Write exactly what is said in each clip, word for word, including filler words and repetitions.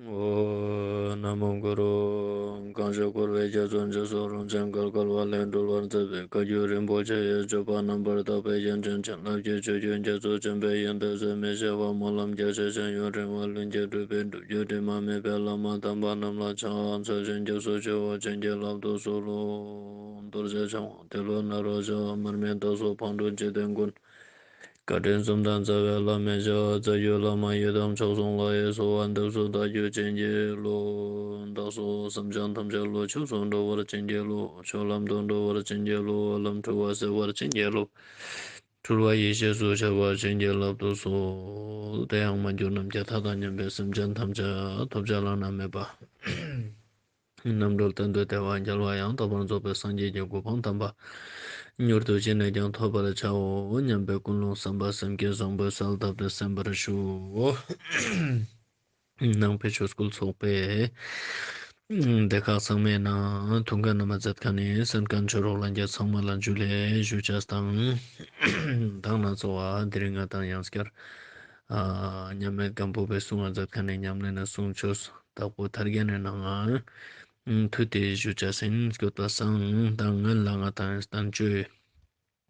ཨོཾ། ན་མོ་གུ་རུ། གང་ཞིག་འཁོར་བའི་རྒྱ་མཚོ་འཇིགས་སུ་རུང་ཞིང་བརྒལ་དཀའ་བ་ལས་སྒྲོལ་བར་མཛད་པའི་བཀའ་བརྒྱུད་རིན་པོ་ཆེ་ཡི་སྤྱོད་པ་རྣམ་པར་དག་པའི་ཡོན་ཏན་བྱིན་རླབས་ཀྱི་ཆུ་རྒྱུན་རྒྱ་མཚོ་ཆེན་པོའི་ཡོན་ཏན་ཟད་མི་ཤེས་པ་སྨོན་ལམ་རྒྱ་ཆེ་ཞིང་ཡུན་རིང་བ་ལྷུན་གྱིས་གྲུབ་པའི་སྒྲུབ་བརྒྱུད་དྲི་མ་མེད་པའི་བླ་མ་དམ་པ་རྣམས་ལ་ཕྱག་འཚལ་ཞིང་སྐྱབས་སུ་མཆིའོ། བྱིན་གྱིས་བརླབ་ཏུ་གསོལ་ལོ། རྡོ་རྗེ་འཆང་དབང་ཏེ་ལོ་ནཱ་རོ་ཞབས། མར་མི་དྭགས་པོ་ཕག་གྲུ་འཇིག་རྟེན་མགོན། བཀའ་དྲིན་གསུམ་ལྡན་རྩ་བའི་བླ་མའི་ཞབས། རྩ་བརྒྱུད་བླ་མ་ཡི་དམ་མཆོག་གསུམ་ལ་ཡི་གསོལ་བ་འདེབས་སོ་བདག་རྒྱུད་བྱིན་གྱིས་རློབས། བདག་སོགས་སེམས་ཅན་ཐམས་ཅད་བློ་ཆོས་སུ་འགྲོ་བར་བྱིན་གྱིས་རློབས། ཆོས་ལམ་དུ་འགྲོ་བར་བྱིན་གྱིས་རློབས། ལམ་འཁྲུལ་བ་སེལ་བར་བྱིན་གྱིས་རློབས། འཁྲུལ་བ་ཡེ་ཤེས་སུ་འཆར་བར་བྱིན་གྱིས་བརླབ་ཏུ་གསོལ། དེ་ཡང་མ་གྱུར་ནམ་མཁའི་མཐའ་དང་མཉམ་པའི་སེམས་ཅན་ཐམས་ཅད་ཐོབ་བྱ་བླ་ན་མེད་པ། རྣམ་གྲོལ་གཏན་དུ་བདེ་བ་རྒྱལ་བ་ཡང་དག་པར་རྫོགས་པའི་སངས་རྒྱས་ཀྱི་གོ་འཕང་དམ་པ། མྱུར་དུ་ཅི་ནས་ཀྱང་ཐོབ་པར་བྱའོ་སྙམ་པའི་ཀུན་སློང་བསམ་པ་སེམས་བསྐྱེད་བཟང་པོའི་གསལ་བཏབ་སྟེ་གསན་པར་ཞུ། ནང་པའི་ཆོས་སྐུལ་ཚོགས་པའི་སྡེ་ཁག་ཚང་མའི་ནང་ཐུགས་འགན་རྣམ་པ་མཛད་མཁན་ནི་གསན་མཁན་ཆོས་གྲོགས་ལྷན་རྒྱས་ཚང་མ་ལ་ཇུ་ལེ་ཞུ་ཅེས་དང་། མདང་ན་ཚོ་བ་དེ་རིང་ང་དང་ཡང་སྐྱར་ཨ་མཉམ་མེད་སྒམ་པོ་པའི་གསུང་ང་མཛད་མཁན་ནི་ཉམས་ལེན་ནི་གསུང་ཆོས་བདག་པོ་ཐར་རྒྱན་ནི་ནང་ང་ཐུགས་ཏེ་ཞུ་ཅེས་ཨིན། སྐྱོད་པ་སང་དང་སྔོན་ལ་ང་དང་བསྟན་བཅོས་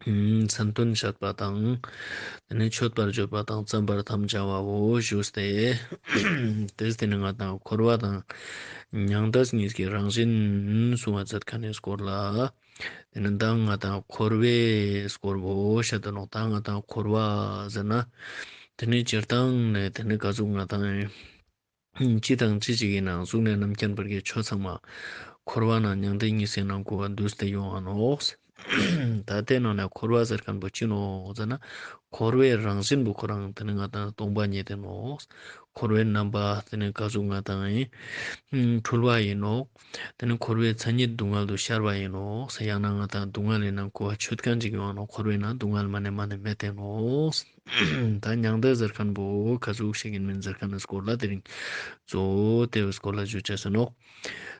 མཚན་དོན་བཤད་པ་དང་། དེ་ནས་མཆོད་པར་བརྗོད་པ་དང་བརྩམ་པར་དམ་བཅའ་བའོ་ཞུས་ཏེ། དེས་དེ་ནས་ང་དང་འཁོར་བ་དང་མྱང་འདས་གཉིས་ཀྱི་རང་བཞིན་གསུང་བ་མཛད་མཁན་ནི་སྐོར་ལ། དེ་ནས་ད་ང་དང་འཁོར་བའི་སྐོར་བོ་བཤད་དོ་ནོག་ད་ང་དང་འཁོར་བ་ཟེར་ན། དེ་ནས་སྤྱིར་བཏང་ནས་དེ་ནས་ག་ཟུག་ང་དང་ཅི་དང་ཅི་ཞིག་ཡིན་ནའང་གཟུགས་ནས་རྣམ་མཁྱེན་བར་གྱི་ཆོས་ཚང་མ་འཁོར་བ་ནང་མྱང་འདས་གཉིས་སི་ནང་གོ་བ་འདུས་ཏེ་ཡོང་ང་ནོག་ད་དེ་ནང་ནས་འཁོར་བ་ཟེར་མཁན་པོ་ཅི་ནོག་ཟེར་ན། འཁོར་བའི་རང་བཞིན་པོ་ཁོ་རང་དེ་ནི་ང་དང་སྟོང་པ་ཉིད་དེ་ནོག་འཁོར་བའི་རྣམ་པ་དེ་ནི་ག་ཟུག་ང་དང་ཡིན། འཁྲུལ་བ་ཡིན་ནོག་དེ་ནི་འཁོར་བའི་མཚན་ཉིད་སྡུག་བསྔལ་དུ་ཤར་བ་ཡིན་ནོག་ཡང་ན་ང་དང་སྡུག་བསྔལ་ཡིན་ན་གོ་བ་ཆོད་མཁན་ཅིག་ཡོང་ནོག་འཁོར་བའི་ནང་སྡུག་བསྔལ་མ་ནེ་མ་ནེ་མེད་དེ་ནོག་ད་མྱང་འདས་ཟེར་མཁན་པོ་ག་ཟུག་ཞིག་ཡིན་མིན་ཟེར་མཁན་ནི་སྐོར་ལ་དེ་རིང་གཙོ་བོ་དེའི་སྐོར་ལ་ཞུ་ཅེས་ཨིན་ནོག་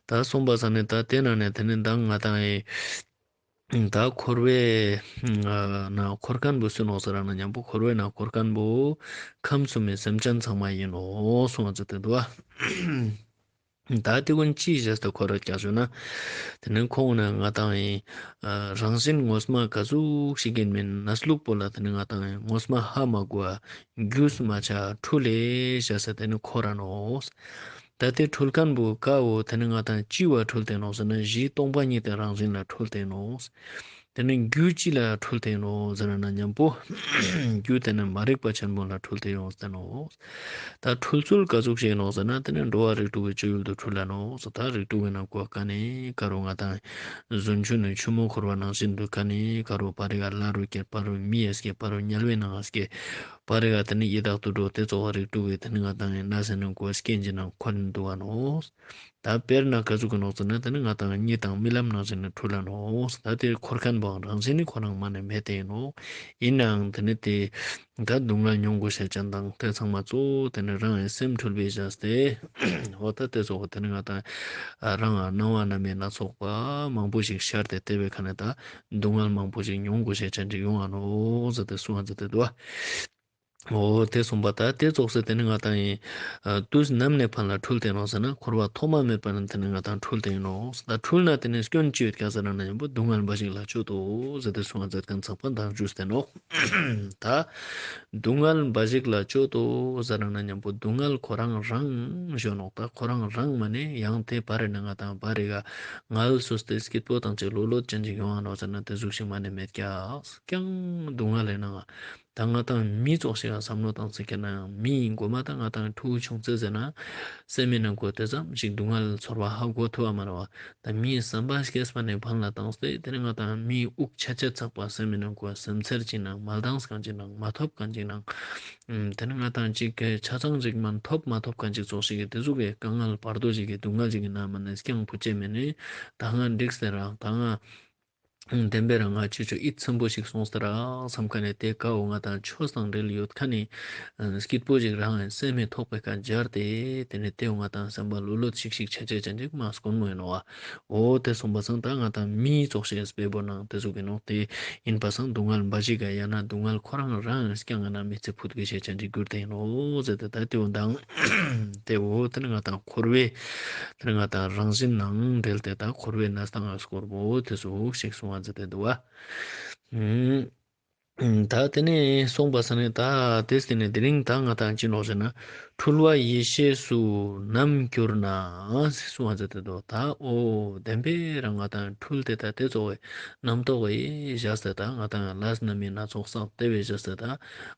ད་གསུངས་པ་ས་ནས་ད་དེ་ན་ནས་དེ་ནི་ད་ང་དང་ཡི་ད་འཁོར་བའི་ནང་འཁོར་མཁན་པོ་སུ་ནོག་ཟེར་ན་མཉམ་པོ་འཁོར་བའི་ནང་འཁོར་མཁན་པོ་ཁམས་གསུམ་མི་སེམས་ཅན་ཚང་མ་ཡིན་ནོག་གསུང་བ་ཟེར་ཏེ་འདུག་བ། ད་དེ་ཀུན་ཅི་བྱས་ཏེ་འཁོར་ར་ཀྱག་ཞུ་ན། དེ་ནི་ཁོང་ནི་ང་དང་ཡི་རང་བཞིན་ངོ་མ་ག་ཟུག་ཞིག་ཡིན་མིན་གནས་ལུགས་པོ་ལ་དེ་ནི་ང་དང་ཡི་ངོ་མ་ཧ་མ་གོ་བ་རྒྱུས་མ་ཆ་འཁྲུལ་ལེ་བྱས་ཏེ་དེ་ནི་འཁོར་ར་ནོག་ད་དེ་འཁྲུལ་མཁན་པོ་ཀ་བོ་དེ་ནི་ང་དང་ཅི་བ་འཁྲུལ་ཏེ་ནོག་ཟེར་ན་གཞི་སྟོང་པ་ཉིད་དེ་རང་བཞིན་ལ་འཁྲུལ་ཏེ་ནོག་དེ་ནི་རྒྱུ་ཅི་ལ་འཁྲུལ་ཏེ་ནོག་ཟེར་ན་མཉམ་པོ། རྒྱུ་དེ་ནི་མ་རིག་པ་ཆེན་པོ་ལ་འཁྲུལ་ཏེ་ཡོང་སྟེ་ནོག་ད་འཁྲུལ་ཚུལ་ག་ཟུག་ཞིག་ནོག་ཟེར་ན་དེ་ནི་འགྲོ་བ་རིགས་དྲུག་གི་སྤྱོད་ཡུལ་དུ་འཁྲུལ་ལ་ནོག་ད་རིགས་དྲུག་གི་ནང་གོ་ཀ་ནི་ཀ་རུ་ང་དང་རྫུན་ཆུ་ནི་ཆུ་མོ་འཁོར་བ་ནང་བཞིན་དུ་ཀ་ནི་ཀ་རུ་པ་རི་ག་ལ་རུ་སྐྱེ་པ་རུ་མི་ཡ་སྐྱེ་པ་རུ་དམྱལ་བའི་ནང་སྐྱེ། པ་རི་ག་དེ་ནི་ཡི་དྭགས་དུད་འགྲོ་དེ་ཚོ་བ་རིགས་དྲུག་གི་དེ་ནི་ང་དང་ཡི་ན་ཟེར་ནི་གོ་སྐྱེ་འཇི་ནང་འཁོར་ནི་འདུག་བ་ནོག་ད་དཔེར་ན་ག་ཟུག་གི་ནོག་ཟེར་ན་དེ་ནི་ང་དང་གཉིད་དང་རྨི་ལམ་ནང་བཞིན་ནི་འཁྲུལ་ལ་ནོག་ད་དེ་འཁོར་མཁན་པོའང་རང་བཞིན་ནི་ཁོ་རང་མ་ནེ་མེད་དེ་ནོག་ཡིན་ནའང་དེ་ནི་དེ་ད་སྡུག་བསྔལ་མྱོང་དགོས་ཤེས་ཅན་དང་དེ་ཚང་མ་གཙོ་བོ་དེ་ནི་རང་ཡི་སེམས་འཁྲུལ་པའི་བྱས་ཏེ། འོ་ད་དེ་ཚོ་དེ་ནི་ང་དང་རང་ང་སྣང་བ་རྣམ་སྨིན་སྣ་ཚོགས་པ་མང་པོ་ཞིག་ཤར་ཏེ་དེ་བའི་ཁ་ནས་ད་སྡུག་བསྔལ་མང་པོ་ཞིག་མྱོང་དགོས་ཤེས་ཅན་ཅིག་ཡོང་ང་ནོག་ཟེར་ཏེ་གསུང་བ་མཛད་དེ་འདུག་བ། འོ་དེ་གསུངས་པ་ད་དེ་ཙོགས་སེ་དེ་ནི་ང་དང་ཡིན། ཨ་དུས་ནམ་ནས་ཕན་ལ་འཁྲུལ་ཏེ་ནོག་ཟེར་ན་འཁོར་བ་ཐོག་མ་མེད་པ་ནས་དེ་ནི་ང་དང་འཁྲུལ་ཏེ་ཡིན་ནོག་ད་འཁྲུལ་ན་དེ་ནི་སྐྱོན་ཅི་ཡོད་ཀྱག་ཟེར་ན་མཉམ་པོ་སྡུག་བསྔལ་འབའ་ཞིག་ལ་སྤྱོད་དོ་ཟེར་ཏེ་གསུང་བ་མཛད་མཁན་ཚགས་པ་མདང་ཞུས་ཏེ་ནོག་ད་སྡུག་བསྔལ་འབའ་ཞིག་ལ་སྤྱོད་དོ་ཟེར་ན་མཉམ་པོ་སྡུག་བསྔལ་ཁོ་རང་རང་ཞུ་ནོག་ད་ཁོ་རང་རང་མ་ནེ་ཡང་དེ་བར་ནས་ང་དང་བར་རེ་ག་ངལ་གསོས་ཏེ་སྐྱིད་པོ་དང་ཅིག་ལོ་ལོད་ཅན་ཅིག་ཡོང་ང་ནོག་ཟེར་ན་དེ་ཟུག་ཞིག་མ་ནེ་མེད་ཀྱག་ཀྱང་སྡུག་བསྔལ་ལས་ནང་ང་ད་ང་དང་མི་ཙོགས་ཤིག་ག་བསམ་བློ་བཏང་ཟེར་ཁྱེར་ན་ཡང་མི་མགོ་མ་ད་ང་དང་ཕྲུ་གུ་ཆུང་ཙེ་ཟེར་ན་སེམས་མི་ནང་གོ་དེ་ཙམ་ཞིག་སྡུག་བསྔལ་ཚོར་བ་ཧ་གོ་ཐུབ་བ་མ་རེད་བ། ད་མིའི་བསམ་པ་སྐྱེས་པ་ནས་ཕན་ལ་བཏང་སྟེ་དེ་ནི་ང་དང་མིའི་དབུགས་ཆད་ཆད་ཚགས་པ་སེམས་མི་ནང་གོ་སེམས་ཚེར་ཅིག་ནང་མ་བཏང་མཁན་ཅིག་ནང་མ་ཐོབ་མཁན་ཅིག་ནང་དེ་ནི་ང་དང་ཅིག་གི་ཆ་ཚང་ཅིག་མ་ཐོབ་མ་ཐོབ་མཁན་ཅིག་ཙོགས་ཤིག་གི་དེ་ཟུག་གི་དཀའ་ངལ་བར་དོ་ཞིག་གི་སྡུག་བསྔལ་ཞིག་གི་ནང་མ་ནས་ཀྱང་བུ་ཅེ་མེ་ནི་ད་ང་འགྲིག་ཟེར་ར་ད་ང་བདེན་པའི་རང་ང་ཅི་ཆོ་ཨིད་ཚིམ་པོ་ཞིག་སོང་སྟེ་ར་བསམ་ཁ་ནས་དེ་ཀ་འོ་ང་དང་ཆོས་དང་འབྲེལ་ཡོད་ཁ་ནས་སྐྱིད་པོ་ཞིག་རང་སེམས་མི་ཐོག་པའི་ཁ་སྦྱར་ཏེ་དེ་ནས་དེ་འོ་ང་དང་སེམས་པ་ལོ་ལོད་ཤིག་ཤིག་ཆ་ཆ་ཅན་ཅིག་མ་སྐོན་མོ་ཡིན་ནོ་བ། འོ་དེ་སོང་པ་སང་ད་ང་དང་མི་ཙོགས་ཤིག་སྤེ་བོ་ནང་དེ་ཟུག་གི་ནོ་དེ་ཡིན་པ་སང་སྡུག་བསྔལ་འབའ་ཞིག་ག་ཡང་ན་སྡུག་བསྔལ་ཁོ་རང་རང་སྐྱང་ང་ན་མི་ཚེ་ཕུད་དགོས་ཤེས་ཅན་ཅིག་གྱུར་ཏེ་ཡིན་ནོ་ཟེར་ཏེ་ད་དེ་འོ་མདང་དེ་འོ་ དེ་ནི་ང་དང་འཁོར་བའི་དེ་ནི་ང་དང་རང་བཞིན་ནང་འབྲེལ་ཏེ་ད་འཁོར་བའི་གནས་སྟངས་སྐོར་པོ་དེ་ཙོགས་ཤིག་གསུང་བ་མཛད་དེ་འདུག་པ། ད་དེ་ནས་གསུངས་པ་ས་ནས་ད་དེ་དེ་ནས་དེ་རིང་ད་ང་དང་ཅི་ནོག་ཟེར་ན་འཁྲུལ་བ་ཡེ་ཤེས་སུ་ནམ་གྱུར་ན་གསུང་བ་མཛད་དེ་འདུག་ད་འོ་བདེན་པའི་རང་ང་དང་འཁྲུལ་ཏེ་ད་དེ་ཙོགས་རྣམ་རྟོག་གི་བཞག་སྟེ་ད་ང་དང་ལས་རྣམ་སྨིན་སྣ་ཚོགས་བསགས་ཏེ་བཞག་སྟེ་ད་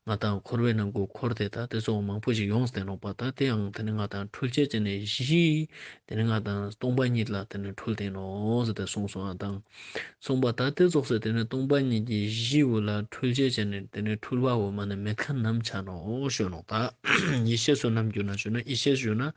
ང་དང་འཁོར་བའི་ནང་གོ་འཁོར་ཏེ་ད་དེ་ཙོགས་མང་པོ་ཞིག་ཡོངས་ཏེ་ནོག་པ། ད་དེ་ཡང་དེ་ནི་ང་དང་འཁྲུལ་བྱེད་ཅན་ནི་གཞི་དེ་ནི་ང་དང་སྟོང་པ་ཉིད་ལ་དེ་ནི་འཁྲུལ་ཏེ་ནོག་ཟེར་ཏེ་གསུངས་སོང་ང་དང་གསུངས་པ། ད་དེ་ཙོགས་སེ་དེ་ནི་སྟོང་པ་ཉིད་ཀྱི་གཞི་བོ་ལ་འཁྲུལ་བྱེད་ཅན་ནི་དེ་ནི་འཁྲུལ་བ་བོ་མ་ནི་མེད་མཁན་ནམ་ཆ་ནོག་ཞུ་ནོག་ད་ཡེ་ཤེས་སུ་ནམ་གྱུར་ན་ཞུ་ན་ཡེ་ཤེས་ཞུ་ན་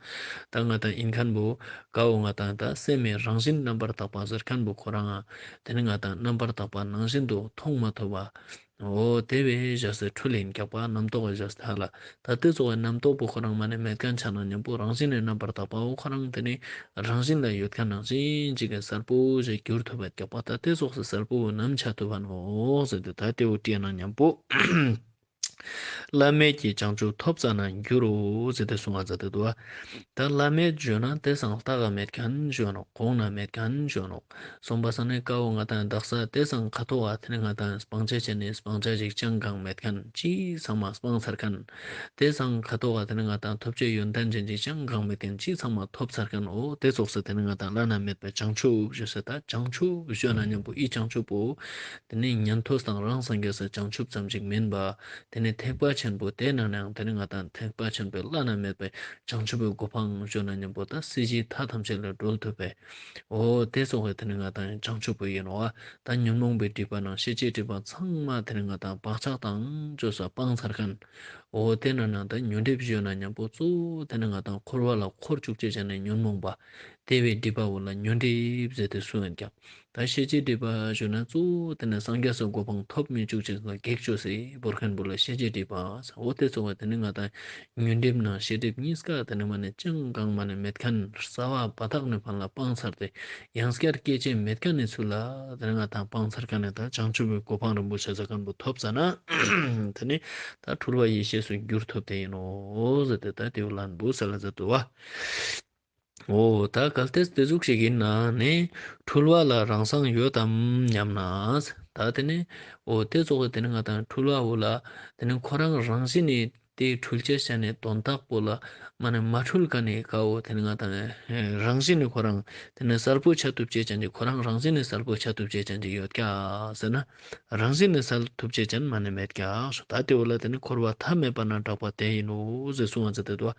ད་ང་དང་ཡིན་མཁན་བོ་ག་བོ་ང་དང་ད་སེམས་མེད་རང་བཞིན་རྣམ་པར་དག་པ་ཟེར་མཁན་བོ་ཁོ་རང་ང་དེ་ནི་ང་དང་རྣམ་པར་དག་པ་ནང་བཞིན་དུ་མཐོང་མ་ཐུབ་པ། འོ་དེ་བས་བཞག་སྟེ་འཁྲུལ་ཡིན་རྒྱག་པ་རྣམ་རྟོག་གི་བཞག་སྟེ་ཧ་ལ། ད་དེ་ཙོགས་སི་རྣམ་རྟོག་པོ་ཁོ་རང་མ་ནི་མེད་མཁན་ཆ་ན་མཉམ་པོ་རང་བཞིན་ནི་རྣམ་པར་དག་པའོ་ཁོ་རང་དེ་ནི་རང་བཞིན་ལ་ཡོད་མཁན་ནང་བཞིན་ཅིག་གི་གསལ་པོ་ཞིག་གྱུར་ཐུབ་པ་རྒྱག་པ། ད་དེ་ཙོགས་སི་གསལ་པོ་ནམ་ཆ་ཐུབ་པ་ནོག་ཟེར་ཏེ་ད་དེ་བོ་དྲིས་ན་མཉམ་པོ། བླ་མེད་ཀྱི་བྱང་ཆུབ་ཐོབ་ཙ་ན་འགྱུར་རོ་ཟེར་ཏེ་གསུང་བ་མཛད་དེ་འདུག་པ། ད་བླ་མེད་ཞུ་ན་དེ་སང་ལྟག་ག་མེད་མཁན་ཞུ་ནོག་གོང་ན་མེད་མཁན་ཞུ་ནོག་གསུངས་པ་ས་ནི་ཀ་བོ་ང་དང་དག་ས་དེ་སང་ཁ་ཐོག་ག་དེ་ནི་ང་དང་སྤང་བྱ་ཅན་ནི་སྤང་བྱ་ཞིག་ཅང་གང་མེད་མཁན་ཅི་ཚང་མ་སྤངས་ཚར་མཁན། དེ་སང་ཁ་ཐོག་ག་དེ་ནི་ང་དང་ཐོབ་བྱའི་ཡོན་ཏན་ཅན་ཅིག་ཅང་གང་མེད་མཁན་ཅི་ཚང་མ་ཐོབ་ཚར་མཁན། འོ་དེ་ཙོགས་སི་དེ་ནི་ང་དང་བླ་ན་མེད་པའི་བྱང་ཆུབ་ཞུ་ས། ད་བྱང་ཆུབ་ཞུ་ན་མཉམ་པོ་ཨི་བྱང་ཆུབ་པོ་དེ་ནི་ཉན་ཐོས་དང་རང་སངས་རྒྱས་སི་བྱང་ཆུབ་ཙམ་ཞིག་མིན་པ། དེ་ནི་ཐེག་པ་ཆེན་པོ་དེ་ནང་ནའང་དེ་ནི་ང་དང་ཐེག་པ་ཆེན་པོའི་བླ་ན་མེད་པའི་བྱང་ཆུབ་པའི་གོ་འཕང་ཞུ་ན་མཉམ་པོ་ད་སྲིད་ཞིའི་མཐའ་ཐམས་ཅད་ལས་སྒྲོལ་ཐུབ་པའི། འོ་དེ་ཙོགས་སི་དེ་ནི་ང་དང་བྱང་ཆུབ་པོ་ཡིན་ནོག་ད་ཉོན་མོངས་པའི་སྒྲིབ་པ་ནང་ཤེས་བྱའི་སྒྲིབ་པ་ཚང་མ་དེ་ནི་ང་དང་བག་ཆགས་དང་བཅས་སུ་སྤངས་ཚར་མཁན། འོ་དེ་ནང་ནའང་ད་ཉོན་སྒྲིབ་ཞུ་ན་མཉམ་པོ་གཙོ་བོ་དེ་ནི་ང་དང་འཁོར་བ་ལ་འཁོར་བཅུག་བྱེད་ཅན་ནི་ཉོན་མོངས་པ། དེ་བས་སྒྲིབ་པ་བོ་ལ་ཉོན་སྒྲིབ་ཟེར་ཏེ་གསུངས་ཡིན་ཀྱང་། ད་ཤེས་བྱའི་སྒྲིབ་པ་ཞུ་ན་གཙོ་བོ་དེ་ནི་སངས་རྒྱས་སི་གོ་འཕང་ཐོབ་མི་བཅུག་བྱེད་ལ་གེགས་བཅོས་སེ་བོར་མཁན་བོ་ལ་ཤེས་བྱའི་སྒྲིབ་པ་ཟེར། འོ་དེ་ཙོགས་སི་དེ་ནི་ང་དང་ཉོན་སྒྲིབ་ནང་ཤེས་སྒྲིབ་གཉིས་ཀ་དེ་ནི་མ་ནི་ཅང་གང་མ་ནི་མེད་མཁན། རྩ་བ་པ་ཐག་ནེ་ཕན་ལ་སྤངས་ཚར་ཏེ་ཡང་སྐྱར་སྐྱེ་ཅེས་མེད་མཁན་ནི་ཚུལ་ལ་དེ་ནི་ང་དང་སྤངས་ཚར་མཁན་ནི་ད་བྱང་ཆུབ་པའི་གོ་འཕང་རིན་པོ་ཆེ་ཟེར་མཁན་བོ་ཐོབ་ཙ་ན་དེ་ནི་ད་འཁྲུལ་བ་ཡེ་ཤེས་སུ་འགྱུར་ཐུབ་དེ་ཡིན་ནོག་ཟེར་ཏེ་ད་དེ་བོ་ལན་བོ་སལ་ལ་མཛད་དོ་བ། འོ་ད་གལ་ཏེ་དེ་ཟུག་ཞིག་ཡིན་ན་ནི་འཁྲུལ་བ་ལ་རང་སང་ཡོད་དམ་སྙམ་ན། ད་དེ་ནི་འོ་དེ་ཙོགས་སི་དེ་ནི་ང་དང་འཁྲུལ་བ་བོ་ལ་དེ་ནི་ཁོ་རང་རང་བཞིན་ནི་དེ་འཁྲུལ་བྱེད་ཅན་ནི་དོན་དག་པོ་ལ་མ་ནི་མ་འཁྲུལ་མཁན་ནི་ཀ་བོ་དེ་ནི་ང་དང་རང་བཞིན་ནི་ཁོ་རང་དེ་ནི་གསལ་པོ་ཆ་ཐུབ་བྱེད་ཅན་ཅིག་ཁོ་རང་རང་བཞིན་ནི་གསལ་པོ་ཆ་ཐུབ་བྱེད་ཅན་ཅིག་ཡོད་ཀྱག་ཟེར་ན། རང་བཞིན་ནི་གསལ་ཐུབ་བྱེད་ཅན་མ་ནི་མེད་ཀྱག་ཟེར། ད་དེ་བོ་ལ་དེ་ནི་འཁོར་བ་མཐའ་མེད་པ་ན་གྲགས་པ་དེ་ཡིན་ནོག་ཟེར་གསུང་བ་མཛད་དེ་འདུག་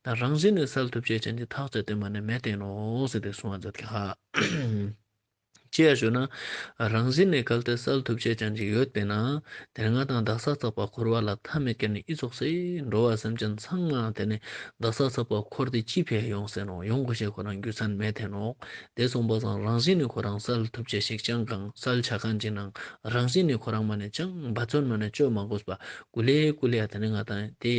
ད་རང་བཞིན་ནི་གསལ་ཐུབ་བྱེད་ཅན་གྱི་ཐག་བཅད་དེ་མ་ནི་མེད་དེ་ནོག་ཟེར་ཏེ་གསུང་བ་མཛད་ཀྱག་ཅི་ཡ་ཞུ་ན། རང་བཞིན་ནི་གལ་ཏེ་གསལ་ཐུབ་བྱེད་ཅན་ཅིག་ཡོད་པས་ན། དེ་ནི་ང་དང་དག་ས་ཚག་པ་འཁོར་བ་ལ་མཐའ་མེད་མཁན་ནི་ཨི་ཙོགས་སི་འགྲོ་བ་སེམས་ཅན་ཚང་མ་དེ་ནི་དག་ས་ཚག་པ་འཁོར་ཏེ་ཅི་ཕི་ཡོང་ཟེར་ནོག་ཡོང་དགོས་ཤེས་ཁོ་རང་རྒྱུ་མཚན་མེད་དེ་ནོག་དེ་གསུངས་པ་སང་རང་བཞིན་ནི་ཁོ་རང་གསལ་ཐུབ་བྱེད་ཞིག་ཅང་གང་གསལ་ཆ་མཁན་ཅིག་ནང་རང་བཞིན་ནི་ཁོ་རང་མ་ནི་ཅང་འབད་བརྩོན་མ་ནི་བཅོ་མ་དགོས་པ་ཀུ་ལེ་ཀུ་ལེ་ཡ་དེ་ནི་ང་དང་དེ་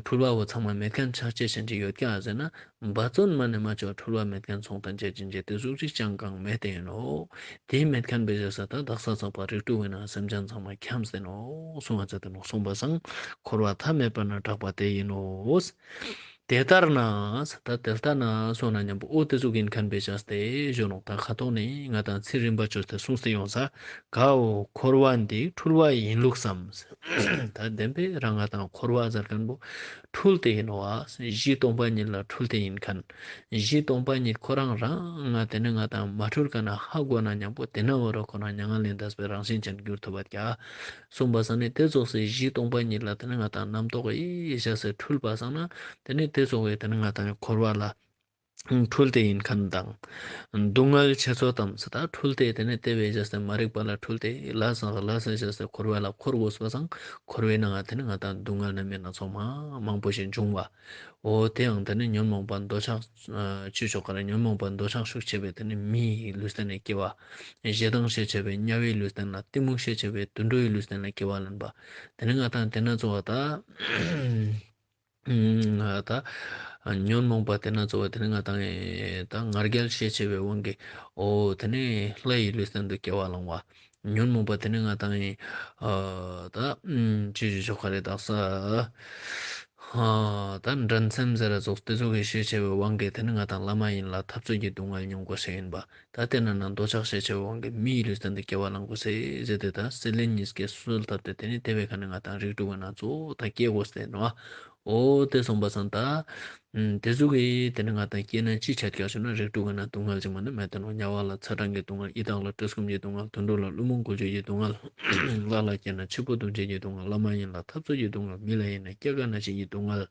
འཁྲུལ་བ་བོ་ཚང་མ་མེད་མཁན་ཆ་ཅེས་ཅན་ཅིག་ཡོད་ཀྱག་ཟེར་ན། འབད་བརྩོན་མ་ནི་མ་བཅོ་འཁྲུལ་བ་མེད་མཁན་སོང་དང་བཅས་ཅན་ཅིག་དེ་ཟུག་ཅིག་ཅང་གང་མེད་དེ་ཡིན་ནོག་དེ་མེད་མཁན་བོའི་རྗེས་སུ་ད་དག་ས་ཚག་པ་རིགས་དྲུག་གི་ནང་སེམས་ཅན་ཚང་མ་འཁྱམས་ཏེ་ནོག་གསུང་བ་མཛད་དེ་ནོག་གསུངས་པ་སང་འཁོར་བ་མཐའ་མེད་པ་ན་གྲགས་པ་དེ་ཡིན་ནོག་དེ་ལྟར་ན། ད་དེ་ལྟར་ན་གསུངས་ན་མཉམ་པོ་འོ་དེ་ཟུག་ཡིན་མཁན་བོའི་རྗེས་ཏེ་ཞུ་ནོག་ད་ཁ་ཐོག་ནི་ང་དང་ཚིག་རིམ་པ་བཅོས་ཏེ་གསུངས་ཏེ་ཡོང་ས། གའོ་འཁོར་བ་འདི་འཁྲུལ་བ་ཡིན་ལུགས་སམ། ད་བདེན་པའི་རང་ང་དང་འཁོར་བ་ཟེར་མཁན་བོ་འཁྲུལ་ཏེ་ཡིན་ནོག་པ། གཞི་སྟོང་པ་ཉིད་ལ་འཁྲུལ་ཏེ་ཡིན་མཁན། གཞི་སྟོང་པ་ཉིད་ཁོ་རང་རང་ང་དེ་ནི་ང་དང་མ་འཁྲུལ་མཁན་ཧ་གོ་ན་མཉམ་པོ་དེ་ན་བོ་ར་ཁོ་རང་མྱ་ངན་ལས་འདས་པའི་རང་བཞིན་ཅན་འགྱུར་ཐུབ་པ་ཀྱག་གསུངས་པ་སང་ནི་དེ་ཙོགས་སི་གཞི་སྟོང་པ་ཉིད་ལ་དེ་ནི་ང་དང་རྣམ་རྟོག་གི་བཞག་སྟེ་འཁྲུལ་པ་སང་ན་དེ་ནི་དེ་ཙོགས་སི་དེ་ནི་ང་དང་འཁོར་བ་ལ་འཁྲུལ་ཏེ་ཡིན་མཁན་དང་། སྡུག་བསྔལ་ཆེ་ཚོད་དམ་ཟེར་ད་འཁྲུལ་ཏེ་དེ་ནི་དེ་བས་བཞག་སྟེ་མ་རིག་པ་ལ་འཁྲུལ་ཏེ་ལས་བྱས་ལས་བྱས་བཞག་སྟེ་འཁོར་བ་ལ་འཁོར་དགོས་པ་སང་འཁོར་བའི་ནང་ང་དེ་ནི་ང་དང་སྡུག་བསྔལ་རྣམ་སྨིན་སྣ་ཚོགས་མ་མང་པོ་ཞིག་འབྱུང་བ། འོ་དེ་ཡང་དེ་ནི་ཉོན་མོངས་པ་འདོད་ཆགས་ཆོས་ཕྱོགས་ཀ་ར་ཉོན་མོངས་པ་འདོད་ཆགས་ཤུགས་ཆེ་བའི་དེ་ནི་མིའི་ལུས་རྟེན་ལ་སྐྱེ་བ། ཞེ་སྡང་ཤས་ཆེ་བའི་དམྱལ་བའི་ལུས་རྟེན་ལ་གཏི་མུག་ཤས་ཆེ་བའི་དུད་འགྲོའི་ལུས་རྟེན་ལ་སྐྱེ་བ་ལེན་པ། དེ་ནི་ང་དང་དེ་ན་གཙོ་བོ་ད། ད་ཉོན་མོངས་པ་དེ་ན་གཙོ་བོ་དེ་ནི་ང་དང་ད་ང་རྒྱལ་ཤས་ཆེ་བའི་དབང་གིས་འོ་དེ་ནི་ལྷ་ཡི་ལུས་རྟེན་དུ་སྐྱེ་བ་བླངས་པ། ཉོན་མོངས་པ་དེ་ནི་ང་དང་ད་ཆོས་ཕྱོགས་ཀ་ར་དག་ས། ཨ་ད་འགྲན་སེམས་ཟེར་ར་ཙོགས་དེ་ཙོགས་ཀྱི་ཤས་ཆེ་བའི་དབང་གིས་དེ་ནི་ང་དང་བླ་མ་ཡིན་ལ་འཐབ་རྩོད་ཀྱི་སྡུག་བསྔལ་མྱོང་དགོས་ཤེས་ཡིན་པ། ད་དེ་ན་ན་འདོད་ཆགས་ཤས་ཆེ་བའི་དབང་གིས་མིའི་ལུས་རྟེན་དུ་སྐྱེ་བ་བླང་དགོས་ཤེས་ཟེར་ཏེ་ད་སྲེད་ལེན་གཉིས་ཀྱི་སྲོལ་བཏབ་སྟེ་དེ་ནི་དེ་བའི་ཁ་ནས་ང་དང་རིགས་དྲུག་གི་ནང་ཙོགས་ད་སྐྱེ་དགོས་ཟེར་ནོ། འོ་དེ་སོང་པ་སང་ད། ཨུམ། དེ་ཟུག་གི་དེ་ནི་ང་དང་སྐྱེས་ན་ཅི་ཆད་ཀྱག་ཞུ་ན་རིགས་དྲུག་གི་ནང་སྡུག་བསྔལ་ཅིག་མ་ནི་མེད་དེ་ནོ། དམྱལ་བ་ལ་ཚ་གྲང་གི་སྡུག་བསྔལ། ཡི་དྭགས་ལ་བཀྲེས་སྐོམ་གྱི་སྡུག་བསྔལ། དུད་འགྲོ་ལ་བླུན་རྨོངས་བཀོལ་སྤྱོད་ཀྱི་སྡུག་བསྔལ། ལྷ་ལ་སྐྱེས་ན་འཆི་འཕོ་ལྟུང་བྱེད་ཀྱི་སྡུག་བསྔལ། བླ་མ་ཡིན་ལ་འཐབ་རྩོད་ཀྱི་སྡུག་བསྔལ། མི་ལ་ཡིན་ན་སྐྱེ་རྒ་ན་འཆིའི་སྡུག་བསྔལ།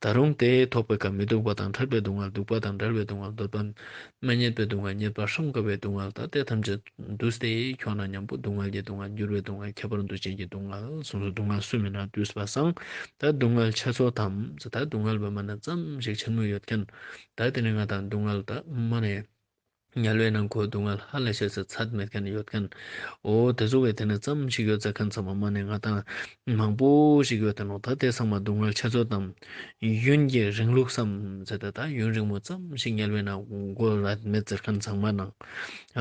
ད་རུང་དེ་ཐོག་པའི་ཁ་མི་སྡུག་པ་དང་ཕྲད་པའི་སྡུག་བསྔལ། སྡུག་པ་དང་བྲལ་བའི་སྡུག་བསྔལ། འདོད་པ་མ་རྙེད་པའི་སྡུག་བསྔལ། རྙེད་པ་ཧྲང་དཀའ་བའི་སྡུག་བསྔལ། ད་དེ་ཐམས་ཅད་འདུས་ཏེ་ཁྱོང་ན་མཉམ་པོ་སྡུག་བསྔལ་གྱི་སྡུག་བསྔལ། འགྱུར་བའི་སྡུག་བསྔལ། ཁྱད་པར་འདུ་བྱེད་ཀྱི་སྡུག་བསྔལ། སོ་སོ་སྡུག་བསྔལ་གསུམ་མི་ན་འདུས་པ་སང་། ད་སྡུག་བསྔལ་ཆ་ཚང་ཐམས་ཅད་ད་སྡུག་བསྔལ་བ་མ་ན་ཙམ་ཞིག་ཆེན་མོ་ཡོད་མཁན། ད་དེ་ནི་ང་དང་སྡུག་བསྔལ་ད་མ་ནས་དམྱལ་བའི་ནང་ཁོ་སྡུག་བསྔལ་ཧ་ལས་ཤེས་ཚད་མེད་མཁན་ཡོད་མཁན། འོ་དེ་ཟུག་གི་དེ་ནི་ཙམ་ཞིག་ཡོད་ཟེར་མཁན་ཚང་མ་མ་ནས་ང་དང་མང་པོ་ཞིག་ཡོད་དེ་ནོ། ད་དེ་ཚང་མ་སྡུག་བསྔལ་ཆ་ཚང་ཐམས་ཡུན་གྱི་རིང་ལུགས་སམ་ཟེར་ཏེ་ད་ཡུན་རིང་མོ་ཙམ་ཞིག་དམྱལ་བའི་ནང་འགོར་ར་མེད་ཟེར་མཁན་ཚང་མ་ནང་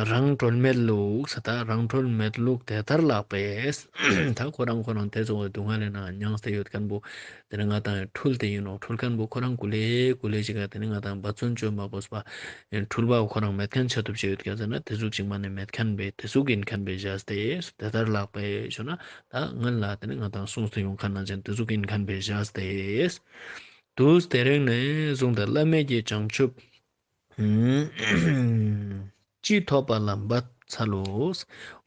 རང་གྲོལ་མེད་ལུགས་ཟེར་ད་རང་གྲོལ་མེད་ལུགས་དེ་ལྟར་ལགས་པས། ད་ཁོ་རང་ཁོ་རང་དེ་ཚོ་སྡུག་བསྔལ་ལས་ནང་མྱངས་ཏེ་ཡོད་མཁན་པོ་དེ་ནི་ང་དང་འཁྲུལ་ཏེ་ཡིན་ནོ། འཁྲུལ་མཁན་པོ་ཁོ་རང་ཀུ་ལེ་ཀུ་ལེ་ཞིག་ག་དེ་ནི་ང་དང་འབད་བརྩོན་བཅོས་མ་དགོས་པ་འཁྲུལ་པ་ཁོ་རང་མེད་མཁན་ཆ་ཐུབ་ཅེས་ཡོད་ཀྱག་ཟེར་ན་དེ་ཟུག་ཅིག་མ་ནི་མེད་མཁན་པས། དེ་ཟུག་ཡིན་མཁན་པས་བཞག་སྟེ་དེ་ལྟར་ལགས་པས་ཞུ་ན། ད་སྔོན་ལ་དེ་ནི་ང་དང་གསུངས་ཏེ་ཡོང་མཁན་ནང་བཞིན་དེ་ཟུག་ཡིན་མཁན་པས་བཞག་སྟེ། དུས་དེ་རིང་ནས་བཟུང་སྟེ་བླ་མེད་ཀྱི་བྱང་ཆུབ་ཅི་ཐོབ་པ་ལ་འབད་འཚལ་ལོ།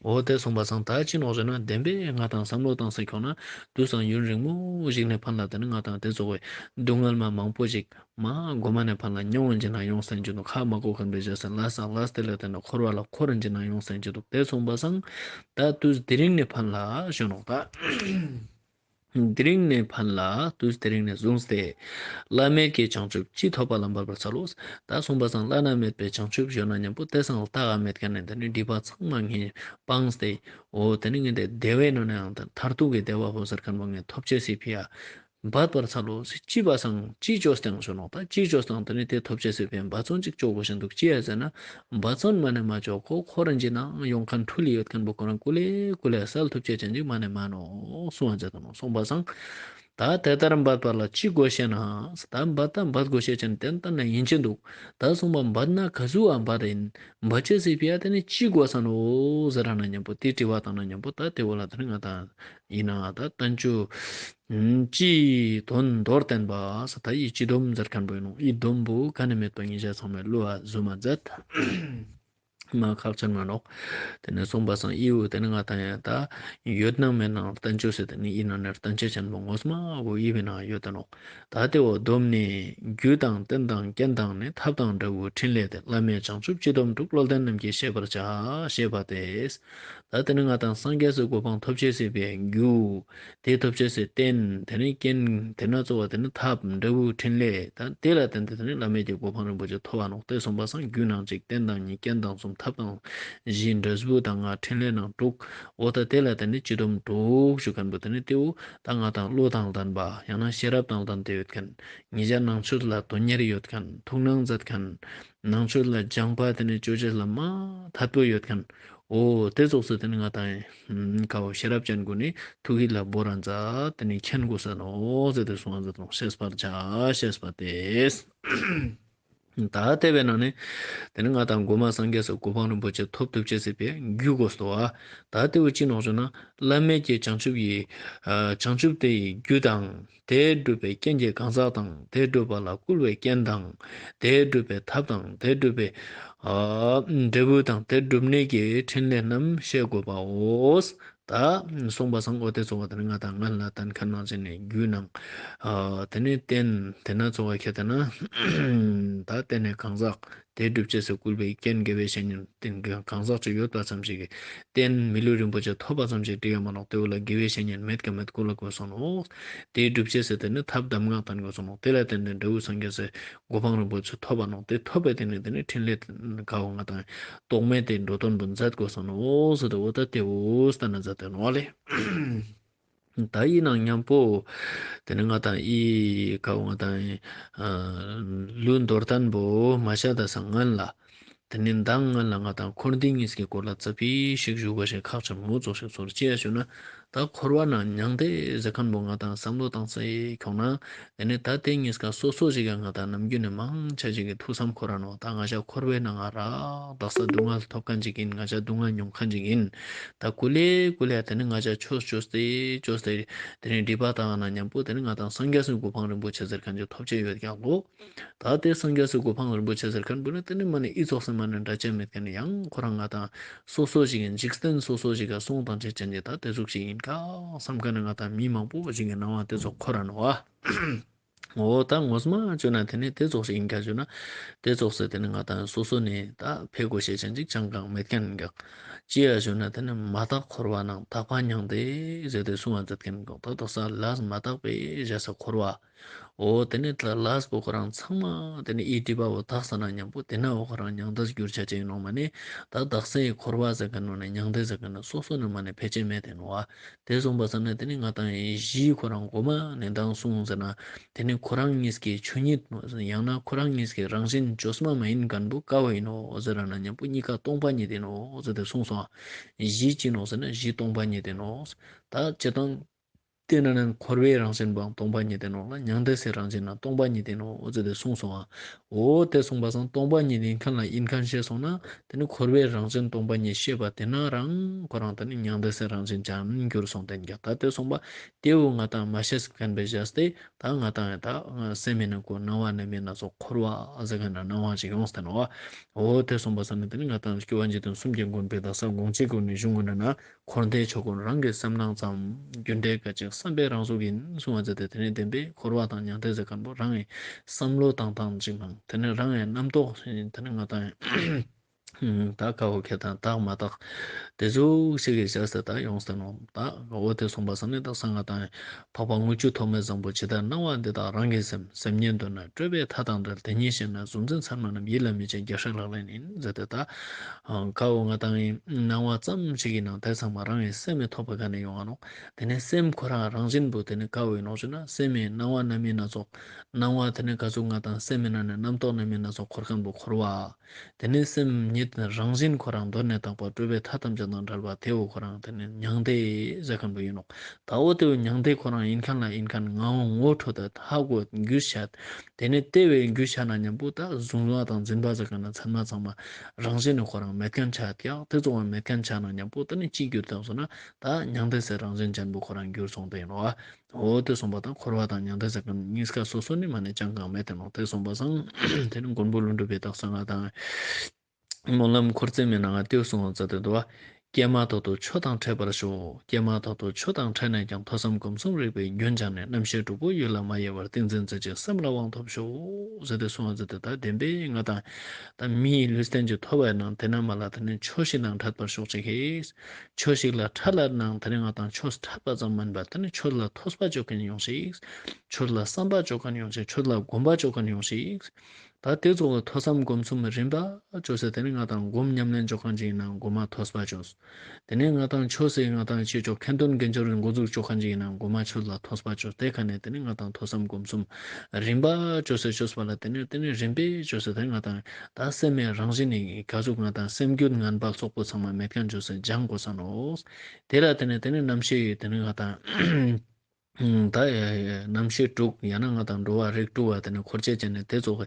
འོ་དེ་སོང་པ་སང་ད་ཅི་ནོག་ཟེར་ན་བདེན་པའི་ང་དང་བསམ་བློ་བཏང་སྟེ་ཁྱོང་ན་དུས་སང་ཡུན་རིང་མོ་ཞིག་ནས་ཕན་ལ་དེ་ནི་ང་དང་དེ་ཚོ་གི་སྡུག་བསྔལ་མ་མང་པོ་ཞིག་མ་གོ་མ་ནས་ཕན་ལ་མྱོང་བ་ཅིག་ན་ཡོང་སྟེ་འཇུག་ནོ། ཁ་མ་གོ་མཁན་པའི་བཞག་སྟེ་ལ་སང་ལ་སྟེ་ལ་དེ་ནི་འཁོར་བ་ལ་འཁོར་རིན་ཅིག་ན་ཡོང་སྟེ་འཇུག་འདུག། དེ་སོང་པ་སང་ད་དུས་དེ་རིང་ནས་ཕན་ལ་ཞུ་ནོག་ད། དེ་རིང་ནས་ཕན་ལ་དུས་དེ་རིང་ནས་བཟུང་སྟེ། བླ་མེད་ཀྱི་བྱང་ཆུབ་ཅི་ཐོབ་པ་ལ་འབད་པར་འཚལ་ལོ། ད་སོང་པ་སང་བླ་ན་མེད་པའི་བྱང་ཆུབ་ཞུ་ན་མཉམ་པོ་དེ་སང་ལྟ་ག་མེད་མཁན་ནི་དེ་ནི་སྒྲིབ་པ་ཚང་མ་ངས་སྤངས་ཏེ། འོ་དེ་ནི་ངས་དེ་བདེ་བའི་ནང་ནས་ཡང་མཐར་ཐུག་གི་བདེ་བ་བོ་ཟེར་མཁན་པོ་ངས་ཐོབ་ཅེས་སི་ཕི་ཡ། འབད་པར་འཚལ་ལོ། ཅི་བ་སང་ཅི་བཅོས་ཏེ་ཞུ་ནོག། ད་ཅི་བཅོས་ཏེ་དེ་ནི་དེ་ཐོབ་ཅེས་སི་ཕི་ཡ་འབད་བརྩོན་ཅིག་བཅོ་དགོས་ཤེས་འདུག། ཅི་ཡ་ཟེར་ན། འབད་བརྩོན་མ་ནས་མ་བཅོ་ཁོ་འཁོར་རིན་ཅིག་ན་ཡོང་མཁན་འཁྲུལ་ཡོད་མཁན་པོ་ཁོ་རང་ཀུ་ལེ་ཀུ་ལེ་སེལ་ཐུབ་ཅེས་ཅན་ཅིག་མ་ནས་མ་ནོག་གསུང་བ་མཛད་དོ་ནོ། སོང་པ་སང་། ད་དེ་ལྟར་འབད་པ་ལ་ཅི་དགོས་ཤེ་ན། ད་འབད་ད་འབད་དགོས་ཤེས་ཅན་ཏན་ཏན་ན་ཡིན་ཅི་འདུག། ད་སོང་པ་འབད་ན་ག་ཟུག་འབད་ཡིན། འབད་ཅེས་སི་ཕི་ཡ་དེ་ནི་ཅི་དགོས་ས་ནོག་ཟེར་ན་མཉམ་པོ་དེ་དྲི་བ་བཏང་ན་མཉམ་པོ་ད་དེ་བོ་ལ་དེ་ནི་ང་དང་ཡིན་ན་ད་བསྟན་བཅོས། ཅི་དོན་མདོར་བསྟན་པ་ས་ད་ཡི་སྤྱི་སྡོམ་ཟེར་མཁན་པོ་ཡིན་ནོ། ཡི་སྡོམ་པོ་ག་ནས་མེད་པ་ཉིད་ཅག་ཚང་མས་བློ་ཨ་བཟུང་མ་མཛད། མ་ཁག་ཅན་མ་ནོག། དེ་ནས་སོང་པ་སང་ཡི་བོ་དེ་ནི་ང་དང་ཡང་ད་ཡོད་ནང་མེད་ནང་བསྟན་བཅོས་ཟེར་དེ་ནི་ཡི་ནང་ནས་བསྟན་བཅོས་ཆེན་པོ་ངོ་མ་བོ་ཡི་བོའི་ནང་ཡོད་དེ་ནོག། ད་དེ་བོ་སྡོམ་ནི་རྒྱུ་དང་རྟེན་དང་རྐྱེན་དང་ནི་ཐབས་དང་འབྲས་བུ་ཕྲིན་ལས་ཏེ། བླ་མེད་བྱང་ཆུབ་སྤྱི་སྡོམ་དྲུག། བློ་ལྡན་རྣམས་ཀྱིས་ཤེས་པར་བྱ། ཞེས་པ་སྟེ། ད་དེ་ནི་ང་དང་སངས་རྒྱས་སི་གོ་འཕང་ཐོབ་ཅེས་སི་ཕི་ཡ་རྒྱུ། དེ་ཐོབ་ཅེས་སི་རྟེན། དེ་ནི་རྐྱེན། དེ་ན་གཙོ་བོ་དེ་ནི་ཐབས་འབྲས་བུ་ཕྲིན་ལས། ད་དེ་ལ་བརྟེན་ཏེ་དེ་ནི་བླ་མེད་ཀྱི་གོ་འཕང་རིན་པོ་ཆེ་ཐོབ་པ་ནོག། དེ་སོང་པ་སང་རྒྱུ་ནང་གཅིག། རྟེན་དང་གཉིས། རྐྱེན་དང་གསུམ། ཐབས་དང་བཞི། འབྲས་བུ་དང་ལྔ། ཕྲིན་ལས་ནང་དྲུག། འོ་ད་དེ་ལ་བརྟེན་ནས་སྤྱི་སྡོམ་དྲུག་ཞུ་མཁན་པོ་དེ་ནི་དེ་བོ་ད་ང་དང་བློ་དང་ལྡན་པ་ཡང་ན་ཤེས་རབ་དང་ལྡན་ཏེ་ཡོད་མཁན། ཉེ་ཆར་ནང་ཆོས་ལ་དོན་གཉེར་ཡོད་མཁན། ཐུགས་སྣང་མཛད་མཁན། ནང་ཆོས་ལ་སྦྱངས་པ་དེ་ནི་ཅོ་ཅེས་ལ་མ་ཐད་པོ་ཡོད་མཁན། འོ་དེ་ཙོགས་སུ་དེ་ནི་ང་དང་ཀ་བོ་ཤེས་རབ་ཅན་ཀུན་ནི་ཐུགས་ཡིད་ལ་བོར་ར་མཛད་དེ་ནི་མཁྱེན་དགོས་ས་ནོག་ཟེར་ཏེ་གསུང་བ་མཛད་དོ། ཤེས་པར་བྱ། ཤེས་པ་སྟེ། ད་དེ་བོའི་ནང་ནས་དེ་ནི་ང་དང་གོ་མ་སངས་རྒྱས་སི་གོ་འཕང་རིན་པོ་ཆེ་ཐོབ་ཐུབ་ཅེས་སི་ཕི་ཡ་རྒྱུ་དགོས་སོ། ད་དེ་བོ་ཅི་ནོག་ཞུ་ན་བླ་མེད་ཀྱི་བྱང་ཆུབ་ཡི་བྱང་ཆུབ་དེ་ཡི་རྒྱུ་དང་། དེ་སྒྲུབ་པའི་རྐྱེན་གྱི་གང་ཟག་དང་། དེ་སྒྲུབ་པ་ལ་བསྐུལ་བའི་རྐྱེན་དང་། དེ་སྒྲུབ་པའི་ཐབས་དང་། དེ་སྒྲུབ་པའི་ཨ་འབྲས་བུ་དང་། དེ་སྒྲུབ་ནི་གི་ཕྲིན་ལས་རྣམས་ཤེས་དགོས་པའོ། ད་གསུངས་པ་སང་འོ་དེ་ཚོ་བ་དེ་ནི་ང་དང་སྔན་ལ་བསྟན་མཁན་ནང་བཞིན་ནི་རྒྱུ་ནང་ཨ་དེ་ནི་རྟེན་དེ་ན་ཚོ་བ་ཁྱེད་དེ་ན་ད་རྟེན་ནི་གང་ཟག་དེ་སྒྲུབ་ཅེས་སུ་བསྐུལ་བའི་རྐྱེན་དགེ་བའི་བཤེས་གཉེན་རྟེན་གང་ཟག་ཅིག་ཡོད་པ་ཙམ་ཞིག་གི་རྟེན་མི་ལུས་རིན་པོ་ཆེ་ཐོབ་པ་ཙམ་ཞིག་འགྲིག་ག་མ་ནོག། དེ་བོ་ལ་དགེ་བའི་བཤེས་གཉེན་མེད་ཀ་མེད་བསྐུལ་ལ་དགོས་སོ་ནོག། དེ་སྒྲུབ་ཅེས་སུ་དེ་ནི་ཐབས་གདམས་ངག་བསྟན་དགོས་སོ་ནོག། དེ་ལ་བརྟེན་ནས་འབྲས་བུ་སངས་རྒྱས་སུ་གོ་འཕང་རིན་པོ་ཆེ་ཐོབ་པ་ནོག། དེ་ཐོབ་པའི་དེ་ནི་དེ་ནི་ཕྲིན་ལས་ག་བོ་ང་དང་རྟོག་མེད་དེ་འགྲོ་དོན་པོ་མཛད་དགོས་སོ་ནོག་ཟེར་ཏེ་འོ་ད་དེ་བོ་བསྟན་ན་མཛད་དེ་ནོག་ལེ། ད་ཡིན་ནའང་མཉམ་པོ་དེ་ནི་ང་དང་ཨི་ཀ་བོ་ང་དང་ཨི་ལུས་མདོར་བསྟན་པོ་མ་བཤད་ད་སང་སྔན་ལ་དེ་ནི་མདང་སྔན་ལ་ང་དང་འཁོར་འདས་གཉིས་ཀྱི་སྐོར་ལ་ཙ་པིག་ཞིག་ཞུ་དགོས་ཤེས་ཁག་ཆེན་མོ་ཙོགས་ཤིག་ཚོར། ཅི་ཡ་ཞུ་ན་ ད་འཁོར་བ་ནང་མྱང་འདས་ཟེར་ཁན་བོ་ང་དང་བསམ་བློ་བཏང་སྟེ་ཁྱོང་ན། དེ་ནེ་ད་དེ་གཉིས་ཀ་སོ་སོ་ཞིག་ག་ང་དང་ནམ་རྒྱུན་ནེ་མང་ཆེ་ཞིག་གི་ཐུགས་བསམ་འཁོར་ར་ནོག། ད་ང་ཞ་འཁོར་བའི་ནང་ང་རག་དག་ས་སྡུག་བསྔལ་ཐོབ་ཁན་ཅིག་ཨིན། ང་ཞ་སྡུག་བསྔལ་མྱོང་ཁན་ཅིག་ཨིན། ད་ཀུ་ལེ་ཀུ་ལེ་དེ་ནེ་ང་ཞ་ཆོས་ཅོས་ཏེ་ཅོས་ཏེ་དེ་ནེ་སྒྲིབ་པ་དག་ན་མཉམ་པོ་དེ་ནེ་ང་དང་སངས་རྒྱས་སི་གོ་འཕང་རིན་པོ་ཆེ་ཟེར་ཁན་ཅིག་ཐོབ་ཅེས་ཡོད་ཀྱག་ལོ། ད་དེ་སངས་རྒྱས་སི་གོ་འཕང་རིན་པོ་ཆེ་ཟེར་ཁན་བོ་ནི་དེ་ནེ་མ་ནེ་ཨི་ཙོགས་སེ་མ་ནེ་འདྲ་ཅན་མེད་ཁན་ནི་ཡང་ཁོ་རང་ང་དང་སོ་སོ་ཞིག་ཨིན། འཇིག་རྟེན་སོ་སོ་ཞིག་ག་སོང་དང་ཆེ་ཅན་གྱི་ད་དེ་ཟུག་ཞིག་ཨིན་ཀ་བསམ་ཁན་ནི་ང་དང་མི་མང་པོ་ཞིག་གི་སྣང་བ་དེ་ཙོགས་འཁོར་ར་ནོག་པ། འོ་ད་ངོ་མ་ཅོ་ན་དེ་ནེ་དེ་ཙོགས་ཞིག་ཨིན་ཀ་ཅོ་ན་དེ་ཙོགས་སེ་དེ་ནེ་ང་དང་སོ་སོ་ནེ་ད་ཕེ་གོས་ཤེས་ཅན་ཅིག་ཅང་གང་མེད་ཁན་ཨིན་ཀྱག། ཅི་ཡ་ཅོ་ན་དེ་ནེ་མ་དག་འཁོར་བ་ནང་དག་པ་མྱང་འདས་ཟེར་ཏེ་གསུང་བ་མཛད་ཁན་ཨིན་ཀྱག། ད་དག་ས་ལས་མ་དག་པའི་བཞག་ས་འཁོར་བ། འོ་དེ་ནེ་ད་ལས་པོ་ཁོ་རང་ཚང་མ་དེ་ནེ་ཨི་སྒྲིབ་པ་བོ་དག་ས་ན་མཉམ་པོ་དེ་ན་འོ་ཁོ་རང་མྱང་འདས་གྱུར་ཆ་ཅེས་ཨིན་ནོག་མ་ནེ། ད་དག་སའི་འཁོར་བ་ཟེར་ཁན་ནི་མྱང་འདས་ཟེར་ཁན་ནི་སོ་སོ་ནེ་མ་ནེ་ཕལ་ཆེར་མེད་དེ་ནོག་པ། དེ་སོང་པ་སང་ན་དེ་ནེ་ང་དང་གཞི་ཁོ་རང་གོ་མ་ནེ་དང་གསུངས་ཟེར་ན། དེ་ནེ་ཁོ་རང་ཉིད་ཀྱི་ཆོས་ཉིད་ཡང་ན་ཁོ་རང་ཉིད་ཀྱི་རང་བཞིན་བཅོས་མ་མ་ཡིན་ཁན་བོ་ཀ་བོ་ཨིན་ནོག་ཟེར་ར་ན་མཉམ་པོ་གཉིས་ཀ་སྟོང་པ་ཉིད་ཨིན་ནོག་ཟེར་ཏེ་གསུངས་སོང་། གཞི་ཅི་ནོག་ཟེར་ན་གཞི་སྟོང་པ་ཉིད་ཨིན་ནོག། ད་སྤྱིར་བཏང་དེ་ན་ན་འཁོར་བའི་རང་བཞིན་པོའང་སྟོང་པ་ཉིད་ཨིན་ནོག་ལ། མྱང་འདས་སའི་རང་བཞིན་ན་སྟོང་པ་ཉིད་ཨིན་ནོག་ཟེར་ཏེ་གསུངས་སོང་ཨ། འོ་དེ་གསུངས་པ་སང་སྟོང་པ་ཉིད་ཨིན་ཁན་ལ་ཨིན་ཁན་ཤེས་སོང་ན་དེ་ནེ་འཁོར་བའི་རང་བཞིན་སྟོང་པ་ཉིད་ཤེས་པ་དེ་ན་རང་ཁོ་རང་དེ་ནེ་མྱང་འདས་སའི་རང་བཞིན་ཅན་གྱུར་སོང་དེ་ཀྱག། ད་དེ་གསུངས་པ་དེ་བོ་ང་དང་མ་ཤེས་ཁན་བོ་བཞག་སྟེ་ད་ང་དང་ད་སེམས་མེད་ན་ཀོ་སྣང་བ་རྣམ་སྨིན་སྣ་ཚོགས་འཁོར་བ་ཟེར་ཁན་ན་སྣང་བ་ཞིག་ཡོངས་ཏེ་ནོག་པ། འོ་དེ་གསུངས་པ་སང་ན་དེ་ནེ་ང་དང་སྐྱོབ་པ་འཇིག་རྟེན་གསུམ་གྱི་མགོན་པོའི་དག་ས་དགོངས་གཅིག་གུ་ནི་གཞུང་གུན་ན་འཁོར་འདས་ཆོས་ཀུན་རང་གི་སེམས་སྣང་ཙམ། རྒྱུ་འབྲས་སྐད་ཅིག་བསམ་པས་རང་གཟུགས་ཡིན། གསུངས་པ་མཛད་དེ་དེ་ནེ་བདེན་པའི་འཁོར་བ་དང་མྱང་འདས་ཟེར་ཁན་བོ་རང་གི་བསམ་བློ་བཏང་སྟངས་ཅིག་ནང་དེ་ནེ་རང་གི་རྣམ་རྟོག་དེ་ནེ་ང་དང་ད་ཀ་བོ་ཁེ་དང་དག་མ་དག་དེ་ཟུག་ཞིག་གི་བཞག་སྟེ་ད་ཡོངས་ཏེ་ནོག། ད་འོ་དེ་གསུངས་པ་སང་ན་དག་ས་ང་དང་འཕགས་པ་དངུལ་ཆུ་ཐོགས་མེད་བཟང་པོ་ཇི་ལྟར་སྣང་བ་འདི་དག་རང་གི་སེམས། སེམས་ཉིད་འདོད་ན་སྤྲོས་པའི་མཐའ་དང་བྲལ། དེ་ཉིད་ཤེས་ན་གཟུང་འཛིན་མཚན་མ་རྣམས། ཡིད་ལ་མི་བྱེད་རྒྱལ་སྲས་ལག་ལེན་ཡིན། ཟེར་ཏེ་ད་ཀ་བོ་ང་དང་སྣང་བ་ཙམ་ཞིག་གི་ནང་དེ་ཚང་མ་རང་གི་སེམས་མི་ཐོགས་པ་ག་ནེ་ཡོང་ང་ནོག། དེ་ནེ་སེམས་ཁོ་རང་རང་བཞིན་པོ་དེ་ནེ་ཀ་བོ་ཨིན་ནོག་ཞུ་ན་སེམས་མེད་སྣང་བ་རྣམ་སྨིན་སྣ་ཚོགས། སྣང་བ་དེ་ནེ་ག་ཟུག་ང་དང་སེམས་མེད་ན་ནི་རྣམ་རྟོག་རྣམ་སྨིན་སྣ་ཚོགས་འཁོར་ཁན་བོ་འཁོར་བ། དེ་ནེ་སེམས་ཉིད་རང་བཞིན་ཁོ་རང་གདོད་ནས་དག་པ་སྤྲོས་པའི་མཐའ་ཐམས་ཅད་དང་བྲལ་བ་དེ་བོ་ཁོ་རང་དེ་ནེ་མྱང་འདས་ཟེར་ཁན་བོ་ཨིན་ནོག། ད་འོ་དེ་བོ་མྱང་འདས་ཁོ་རང་ཨིན་ཁན་ལ་ཨིན་ཁན་ངའོ་ངོ་འཕྲོད་དེ་ཧ་གོ་རྒྱུ་ཆ། དེ་ནེ་དེ་བོ་རྒྱུ་ཆ་ན་མཉམ་པོ་ད་གཟུང་བ་དང་འཛིན་པ་ཟེར་ཁན་ན་མཚན་མ་ཚང་མ་རང་བཞིན་ནི་ཁོ་རང་མེད་ཁན་ཆ་ཀྱག། དེ་ཚོ་མེད་ཁན་ཆ་ན་མཉམ་པོ་དེ་ནེ་ཅི་གྱུར་ཏེ་སོང་ན་ད་མྱང་འདས་སའི་རང་བཞིན་ཅན་བོ་ཁོ་རང་གྱུར་སོང་སྟེ་ཨིན་ནོག། འོ་དེ་གསུངས་པ་དང་འཁོར་བ་དང་མྱང་འདས་ཟེར་ཁན་གཉིས་ཀ་སོ་སོ་ནེ་མ་ནེ་ཅང་གང་མེད་དེ་ནོག། དེ་གསུངས་པ་སང་དེ་ནེ་མགོན་པོ་ཀླུ་སྒྲུབ་པའི་དག་ས་ང་དང་སྨོན་ལམ་འཁོར་ཚེ་མའི་ནང་ང་དེ་གསུངས་པ་མཛད་དེ་འདུག་པ། སྐྱེས་མ་ཐག་ཏུ་ཆོས་དང་འཕྲད་པར་ཤོག། སྐྱེས་མ་ཐག་ཏུ་ཆོས་དང་འཕྲད་ནས་ཀྱང་། ཐོས་བསམ་སྒོམ་གསུམ་རིག་པའི་རྒྱུན་སྦྱངས་ནས། རྣམ་ཤེས་དྲུག་པོ་ཡུལ་ལ་མ་ཡེངས་པར། ཏིང་འཛིན་རྩེ་གཅིག་སེམས་ལ་དབང་ཐོབ་ཤོག། ཟེར་ཏེ་གསུངས་པ་མཛད་དེ་ད་བདེན་པའི་ང་དང་ད་མིའི་ལུས་རྟེན་གྱི་ཐོབ་པའི་ནང་དེ་ན་མ་ལ་དེ་ནེ་ཆོས་ཤིག་དང་འཕྲད་པར་ཤོག་ཅིག་གིས། ཆོས་ཤིག་ལ་འཕྲད་ལ་ནང་དེ་ནེ་ང་དང་ཆོས་འཕྲད་པ་ཙམ་མན་པ་དེ་ནེ་ཆོས་ལ་ཐོས་པ་ཅོ་ཁན་ཡོང་ཤིག། ཆོས་ལ་བསམ་པ་ཅོ་ཁན་ཡོང་ཤིག། ཆོས་ལ་སྒོམ་པ་ཅོ་ཁན་ཡོང་ཤིག། ད་དེ་ཚོ་ཐོས་བསམ་སྒོམ་གསུམ་རིམ་པ་ཅོས་ཏེ་དེ་ནེ་ང་དང་སྒོམ་ཉམས་ལེན་ཅོ་ཁན་ཅིག་ཨིན་ན་གོ་མ་ཐོས་པ་ཅོས། དེ་ནེ་ང་དང་ཆོས་སི་ང་དང་ཅི་ཅོ་ཁ་འདོན་དགེ་སྦྱོར་འགོ་འཛུགས་ཅོ་ཁན་ཅིག་ཨིན་ན་གོ་མ་ཆོས་ལ་ཐོས་པ་ཅོས། དེ་ཁ་ནེ་དེ་ནེ་ང་དང་ཐོས་བསམ་སྒོམ་གསུམ་རིམ་པ་ཅོས་ཏེ་ཅོས་པ་ལ་དེ་ནེ་དེ་ནེ་རིམ་པས་ཅོས་ཏེ་དེ་ནེ་ང་དང་ད་སེམས་མེད་རང་བཞིན་ནི་ག་ཟུག་ང་དང་སེམས་རྒྱུད་ངན་པ་ཙོགས་པོ་ཚང་མ་མེད་ཁན་ཅོས་ཏེ་སྦྱང་དགོས་ས་ནོག། དེ་ལ་དེ་ནེ་དེ་ནེ་རྣམ་ཤེས་དེ་ནེ་ང་དང་ད་རྣམ་ཤེས་དྲུག་ཡང་ན་ང་དང་འགྲོ་བ་རིགས་དྲུག་པ་དེ་ནེ་འཁོར་བཅས་བྱས་ནས་དེ་ཚོ་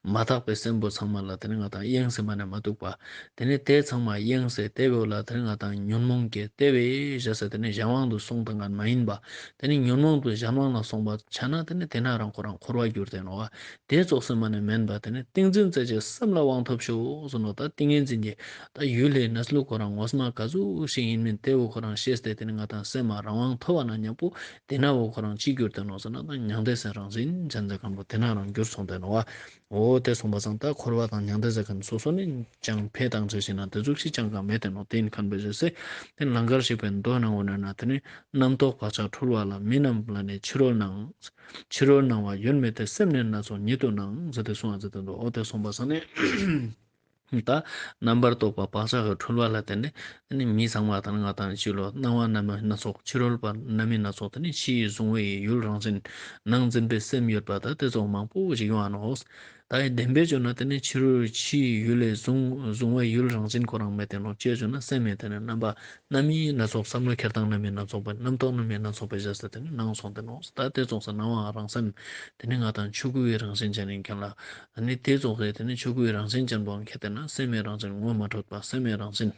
མ་དག་པའི་སེམས་པོ་ཚང་མ་ལ་དེ་ནེ་ང་དང་གཡེངས་སེ་མ་ནེ་མ་འདུག་པ། དེ་ནེ་དེ་ཚང་མ་གཡེངས་སེ་དེ་བོ་ལ་དེ་ནེ་ང་དང་ཉོན་མོངས་ཀྱི་དེ་བོ་བཞག་སེ་དེ་ནེ་གཞན་དབང་དུ་སོང་སྟངས་མ་ཡིན་པ། དེ་ནེ་ཉོན་མོངས་པའི་གཞན་དབང་ལ་སོང་པ་ཆ་ན་དེ་ནེ་དེ་ན་རང་ཁོ་རང་འཁོར་བ་གྱུར་ཏེ་ནོག། དེ་ཙོགས་སེ་མ་ནེ་མན་པ་དེ་ནེ་ཏིང་འཛིན་རྩེ་གཅིག་སེམས་ལ་དབང་ཐོབ་ཤོག་ཟེར་ནོག། ད་ཏིང་ངེ་འཛིན་གྱི་ད་ཡུལ་ལས་གནས་ལུགས་ཁོ་རང་ངོ་མ་ག་ཟུག་ཞིག་ཨིན་མིན་དེ་བོ་ཁོ་རང་ཤེས་ཏེ་དེ་ནེ་ང་དང་སེམས་མ་རང་དབང་ཐོབ་པ་ན་མཉམ་པོ་དེ་ན་བོ་ཁོ་རང་ཅི་གྱུར་ཏེ་ནོག་ཟེར་ན་ད་མྱང་འདས་སའི་རང་བཞིན་ཅན་ཟེར་ཁན་བོ་དེ་ན་རང་གྱུར་སོང་སྟེ་ནོག་པ། འོ་དེ་གསུངས་པ་སང་ད་འཁོར་བ་དང་མྱང་འདས་ཟེར་ཁན་སོ་སོ་ནེ་ཅང་ཕེ་དང་ཆ་ཤེས་ན་དེ་ཟུག་ཞིག་ཅང་གང་མེད་དེ་ནོག། དེ་ཨིན་ཁན་བོ་ཞེས་སེ་དེ་ནེ་ལང་ཀར་གཤེགས་པའི་མདོ་ནང་འོ་ན་ན་དེ་ནེ་རྣམ་རྟོག་བག་ཆགས་འཁྲུལ་བ་ལ། མི་རྣམས་ལ་ནི་ཕྱི་རོལ་སྣང་། ཕྱི་རོལ་སྣང་བ་ཡོད་མེད་དེ། སེམས་ནི་སྣ་ཚོགས་ཉིད་དུ་སྣང་། ཟེར་ཏེ་གསུངས་པ་མཛད་དེ་འདུག། འོ་དེ་གསུངས་པ་སང་ནེ་ད་རྣམ་པར་རྟོག་པ་བག་ཆགས་ཀྱི་འཁྲུལ་བ་ལ་བརྟེན་ནས་དེ་ནེ་མི་ཚང་མ་དང་ང་དང་ཕྱི་རོལ་སྣང་བ་རྣམ་སྣ་ཚོགས་ཕྱི་རོལ་པ་རྣམ་སྨིན་སྣ་ཚོགས་དེ་ནེ་ཕྱིའི་གཟུང་བའི་ཡུལ་རང་བཞིན་ནང་འཛིན་པའི་སེམས་ཡོད་པ་ད་དེ་ཚོ་མང་པོ་ཞིག་ཡོང་ང་ནོག། ད་ཡི་བདེན་པའི་ཆོས་ན་དེ་ནི་ཕྱི་རོལ་ཕྱིའི་ཡུལ་ལས་གཟུང་གཟུང་བའི་ཡུལ་རང་བཞིན་ཁོ་རང་མེད་དེ་ནོག། ཅི་ཡ་ཆོས་ན་སེམས་མེད་དེ་ནི་རྣམ་པ་རྣམ་སྨིན་སྣ་ཚོགས་བསམ་བློ་འཁྱེར་སྟངས་རྣམ་སྨིན་སྣ་ཚོགས་པ་རྣམ་རྟོག་རྣམ་སྨིན་སྣ་ཚོགས་པའི་བཞག་སྟེ་དེ་ནི་སྣང་སོང་དེ་ནོག། ད་དེ་ཙོགས་སུ་སྣང་བའང་རང་སེམས་དེ་ནི་ང་དང་ཆོས་སྐུའི་རང་བཞིན་ཅན་ཡིན་མཁན་ལ། ཨ་ནི་དེ་ཙོགས་རེད། དེ་ནི་ཆོས་སྐུའི་རང་བཞིན་ཅན་པོ་མཁྱེན་ཏེ་ན་སེམས་མེད་རང་བཞིན་ངོ་མ་འཕྲོད་པ་སེམས་མེད་རང་བཞིན་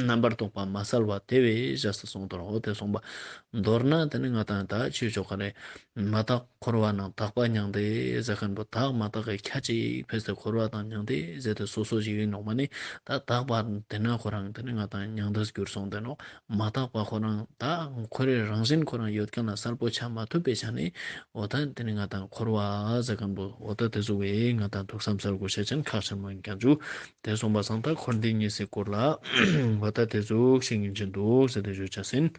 རྣམ་པར་རྟོག་པ་མ་བསལ་བ་དེ་བས་བཞག་སྟེ་སོང་དོ་རོ། དེ་སོང་པ་མདོར་ན་དེ་ནི་ང་དང་ད་ཆོས་ཆོ་ག་རེད། མ་དག་འཁོར་བ་ན་དག་པ་མྱང་འདས་ཟེར་མཁན་པོ་དག་མ་དག་གི་ཁྱད་ཅིག་ཕེས་ཏེ་འཁོར་བ་དང་མྱང་འདས་ཟེར་ཏེ་སོ་སོ་ཞིག་ཡིན་ནོག་མ་ནི། ད་དག་པ་དེ་ན་ཁོ་རང་དེ་ནི་ང་དང་མྱང་འདས་གྱུར་སོང་དེ་ནོག། མ་དག་པ་ཁོ་རང་ད་འཁོར་བའི་རང་བཞིན་ཁོ་རང་ཡོད་མཁན་ལ་གསལ་པོ་ཆ་མ་ཐུབ་པའི་ཆ་ནས་འོ་ད་དེ་ནི་ང་དང་འཁོར་བ་ཟེར་མཁན་པོ་འོ་ད་དེ་ཟུག་པའི་ང་དང་ཐུགས་བསམ་གསལ་དགོས་ཤེས་ཅན་ཁག་ཆེན་མོ་ཡིན་མཁན་ཅུ། དེ་སོང་པ་སང་ད་འཁོར་འདས་གཉིས་སི་སྐོར་ལ་འོ་ད་དེ་ཟུག་ཞིག་ཡིན་ཅན་འདུག་ཟེར་ཏེ་ཞུ་ཆ་ཟིན།